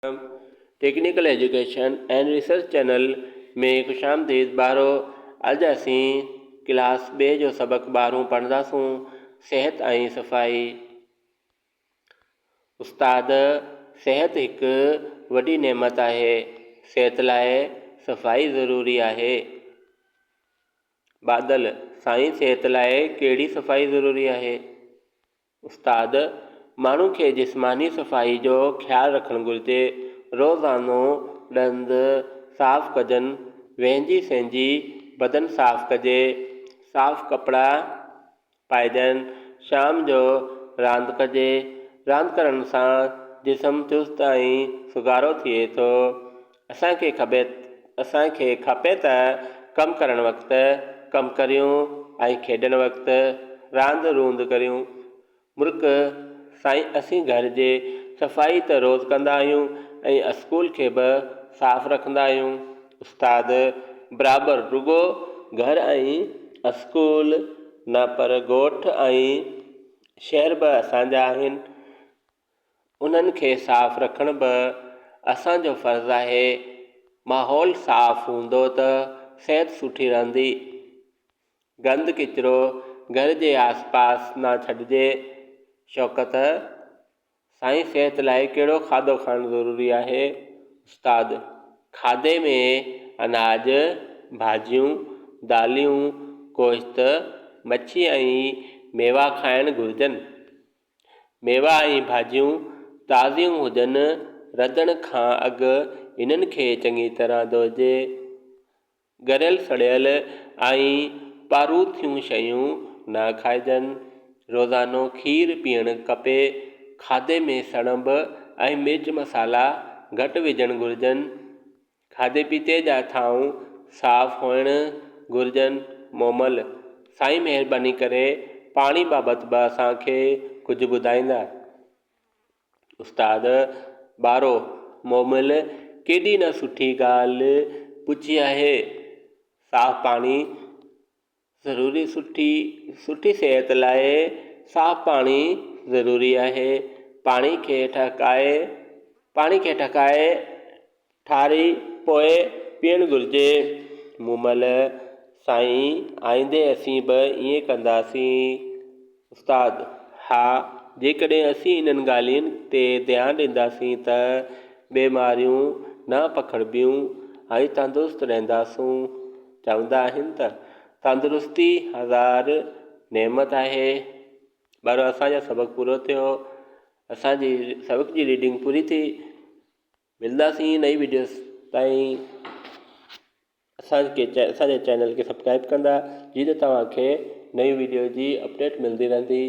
Technical education and research channel ۾ خوش آمديد ٻارو اڄ اسين ڪلاس ٻئي جو سبق ٻارهون پڙهنداسون صحت ۽ صفائي استاد صحت هڪ وڏي نعمت آهي صحت لاء صفائي ضروري آهي بادل سائين صحت لاء ڪهڙي صفائي ضروري آهي استاد، ماڻهو کي جسماني صفائي جو خيال رکڻ گهرجي. روزانو ڏند صاف ڪجن، وهنجي سهنجي بدن صاف ڪجي، صاف ڪپڙا پائجن، شام جو راند ڪجي. راند ڪرڻ سان جسم چست ۽ سگهارو ٿئي ٿو. اسان کي کبي اسان کي کپي ته ڪم ڪرڻ وقت ڪم ڪريون ۽ کيڏڻ وقت راند روند ڪريون. مرڪ، سائين اسين گهر جي صفائي ته روز ڪندا آهيون ۽ اسڪول کي به صاف رکندا آهيون. استاد، برابر رڳو گهر ۽ اسڪول نه پر ڳوٺ ۽ شهر به اسان جا آهن. انهن کي صاف رکڻ به اسان جو فرض آهي. ماحول صاف هوندو ته صحت سٺي رهندي. گند ڪچرو گهر جي آس پاس نه ڇڏجي. شوڪت، سائين صحت لاء ڪهڙو کاڌو کائڻ ضروري آهي؟ استاد، کاڌي ۾ اناج، ڀاڄيون، داليون، گوشت، مڇي ۽ ميوا کائڻ گهرجن. ميوا ۽ ڀاڄيون تازيون هجن، رڌڻ کان اڳ انهن کي چڱي طرح ڌوئجي. ڳريل سڙيل ۽ پاروٿيون شيون نه کائجن. روزانو کير پيئڻ کپي. کاڌي ۾ سڻڀ ۽ مرچ مصالحا گهٽ وجهڻ گهرجن. کاڌي پيتي جا ٿانو صاف هئڻ گهرجن. مومل، سائين مهرباني ڪري پاڻي بابت به اسان کي ڪجهه ٻڌائيندا. استاد، ٻارو! مومل ڪيڏي نه سٺي ڳالهه پڇي آهي. صاف پاڻي ضروري سٺي سٺي صحت لاء صاف پاڻي ضروري آهي پاڻي کي ٺهڪائي پاڻي کي ٺهڪائي ٺاري پوء پيئڻ گهرجي مومل سائين آئيندي اسين به ائين ڪنداسين استاد ها جيڪڏهن اسين انهن ڳالهين تي ڌيان ڏينداسين ته بيماريون نه پکڙبيون ۽ تندرست رهنداسون. چوندا آهن ته تندرستي هزار نعمت آهي. ٻارو اسان جو سبق پورو ٿيو. اسان جي سبق جي ريڊنگ پوري ٿي. ملنداسين نئين وڊيوز تائين. اسان کي اسان جي چينل کي سبسڪرائب ڪندا جيئن ته توهان کي نئين وڊيو جي اپڊيٽ ملندي رهندي.